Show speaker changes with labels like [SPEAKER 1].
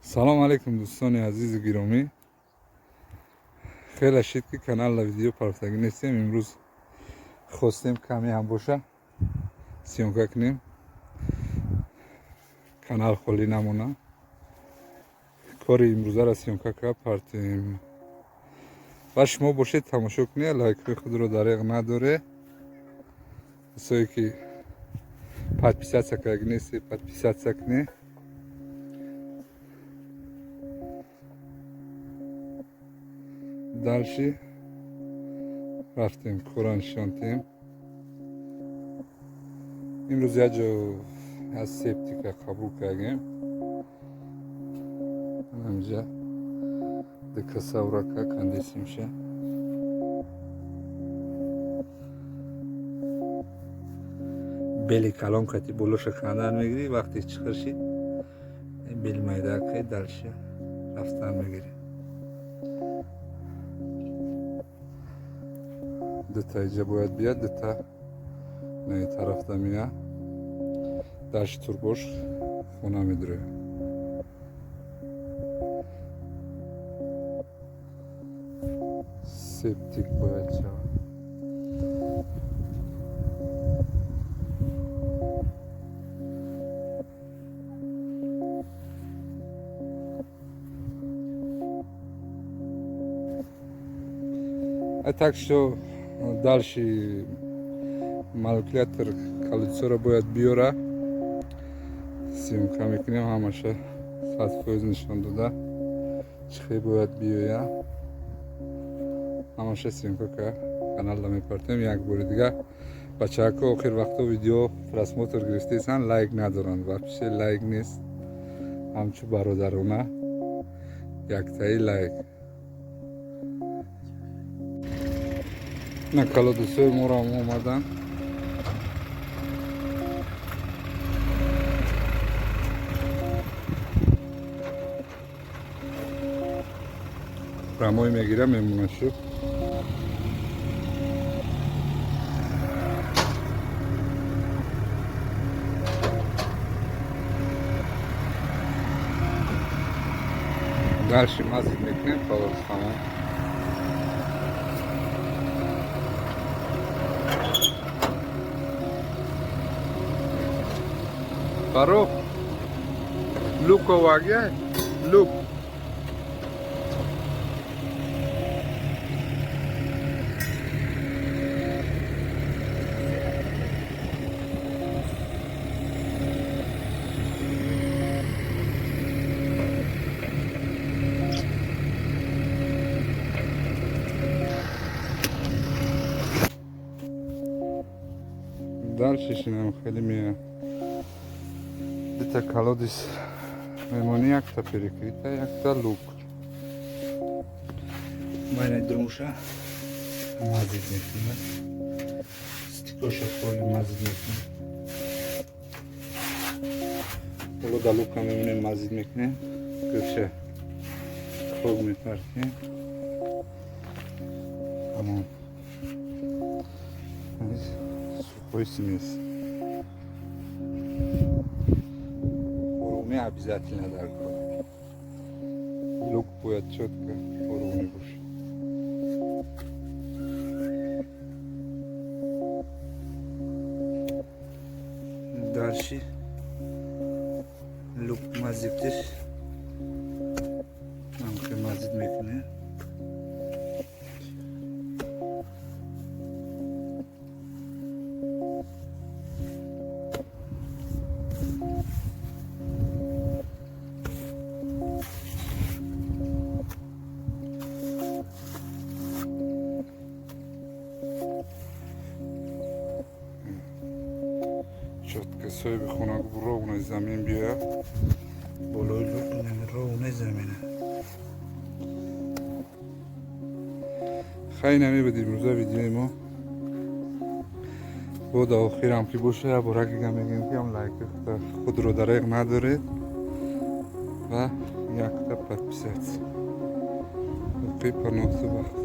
[SPEAKER 1] Салом алейкум, дӯстони азизу гиромӣ. Хеле шид, ки каналла видео парафтагӣ нестем. Имрӯз хостем, каме ҳам боша, съёмка кунем, канал холӣ намона. Кори имрӯзаро съёмка кард партем ва шумо бошед, тамошо кунед, лайкҳои худро дареғ надоре. Касое ки подписаться кардаги нестед, подписаться кунед. Дальше рафтем, кора нишонтем. Имрӯз як ҷо аз септика қабул кардем. Ҳаминҷа дикасаврака кандесимша. Бели калон кати болоша кандан мегирӣ, вақте чиқир шид, бели майдака дальше рафтан мегирӣ. Дута иҷа бояд биёд, дута наи тарафта мея. Дальше турбош хона медурояд. Септик бояд шавад. А так что дальше манипулятор колесоро бояд биёра, съёмка мекунем, ҳамаша 100% нишон дода, чӣ хел бояд биёя, ҳамаша съёмка ка каналда мепартем. Як бори дига, бачаҳако, охир вақто видео просмотр гирифтесан, лайк надоранд, вообще лайк нест. Ҳамчу бародарона яктаи лайк на. Колодесои моро ҳам омаданд. Рамой мегира, мемона шуд. Дальше мазит мекунем, халос, тамом. Фарух, люк आ गया है, люк. Дальше шинам хеле мея. Дута колодец мемонӣ, якта перекрыта, якта люк. Майна друмуша мазит мекунад. Стикоша поли мазит мекунем. Боло да люка мемонем, мазит мекунем. Гӯша хок мепартем. Тамом. Сухой смесь. Уровни обязательно дар кор. Люк бояд чётко уровни бошад. Дальше люк мазитиш. Ҳамхел мазит мекунем. Чётко соҳиби хона гуфт, ровно замин биёяд. Болои люк инами ровно замина. Хай, намебуд имрӯза видеои мо. Бо да охирам ки боша, як бора дига мегӯем, ки ҳам лайки худро дареғ надоред ва якта подписаться. Боқӣ паноҳту бахт.